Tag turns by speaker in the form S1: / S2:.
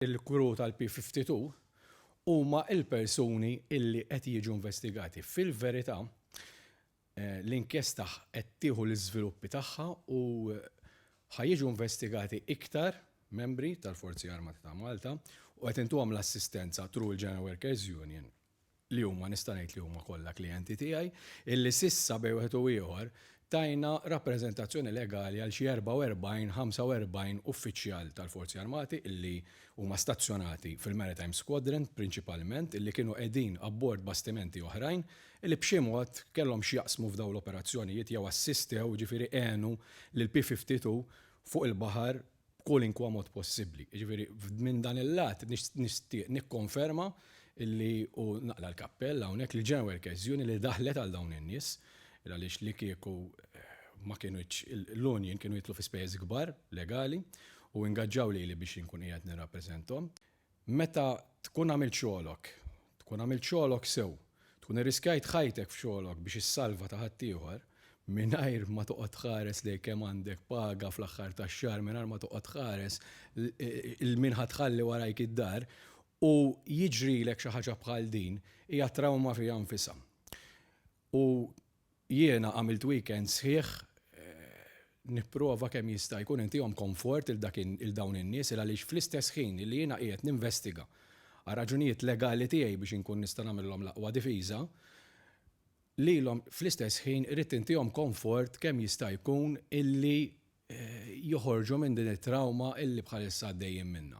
S1: Il-crew tal-P-52 huma l-persuni illi qed jiġu investigati. Fil-verità, l-inkjesta qed tieħu l-iżviluppi tagħha u ħa jiġu investigati iktar membri tal-Forzi Armati ta' Malta u qed intuhom l-assistenza through il-General Workers Union li huma nista' ngħid li huma kollha klijenti tiegħi, illi s'issa bejn wieħed u ieħor tajna rappreżentazzjoni legali għal xi 44, 45 uffiċjal tal-Forzi Armati illi huma stazzjonati fil-Maritime Squadron prinċipalment, illi kienu qegħdin abbord bastimenti oħrajn illi b'xi mod kellhom x'jaqsmu f'dawn l-operazzjonijiet jew assistew, jiġifieri għenu lill-P-52 fuq il-baħar b'kwalinkwa mod possibbli. Jiġifieri minn dan il-lat nixtieq nikkonferma illi u naqla' l-kappell hawnhekk li General Workers Union li daħlet għal dawn in-nies għaliex li kieku ma kinitx l-union kienu jidħlu fi spejjeż kbar legali u ingaġġaw lili biex inkun qiegħed nirrappreżenthom. Meta tkun għamilt xogħlok, tkun għamilt xogħlok sew, tkun irriskjajt ħajtek f'xogħlok biex issalva ta' ħaddieħor, mingħajr ma toqgħod tħares lejn kemm għandek paga fl-aħħar tax-xahar, mingħajr ma toqgħod tħares 'il min ħa tħalli warajk id-dar, u jiġrilek xi ħaġa bħal din, hija trawma fiha nfisha. U jiena għamilt weekend sħiħ nipprova kemm jista' jkun intihom komfort 'il dak 'il dawn in-nies il għaliex fl-istess ħin li jiena qiegħed ninvestiga għal raġunijiet legali tiegħi biex inkun nista' nagħmilhom l-aqwa difiża, lilhom fl-istess ħin ridt intihom komfort kemm jista' jkun illi joħorġu minn din it-trawma illi bħalissa għaddejjin minnha.